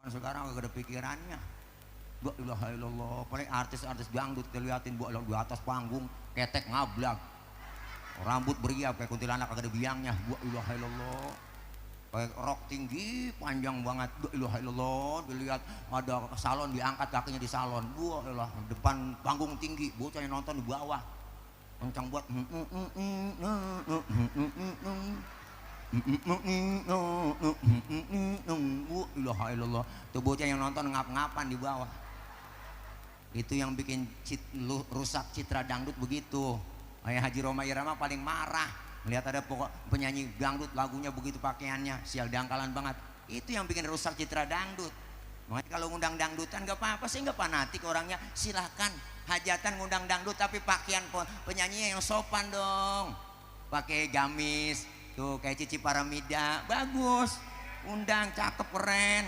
Sekarang gak ada pikirannya. La ilaha illallah. Paling artis-artis dangdut diliatin buat di atas panggung ketek ngablag, rambut beriap kayak kuntilanak kagak ada biangnya. La ilaha illallah. Kayak rok tinggi panjang banget. La ilaha illallah. Dilihat ada salon diangkat kakinya di salon. La ilah depan panggung tinggi, bocah yang nonton di bawah kencang buat ilaha illallah. Tuh bocah yang nonton ngap-ngapan di bawah. Itu yang bikin rusak citra dangdut begitu. Ayah Haji Roma Irama paling marah melihat ada penyanyi dangdut lagunya begitu pakaiannya sial dangkalan banget. Itu yang bikin rusak citra dangdut. Makanya kalau ngundang dangdutan gak apa-apa sih, gak fanatik orangnya, silahkan hajatan ngundang dangdut tapi pakaian penyanyinya yang sopan dong. Pakai gamis tuh kayak Cici Paramida, bagus, undang cakep keren.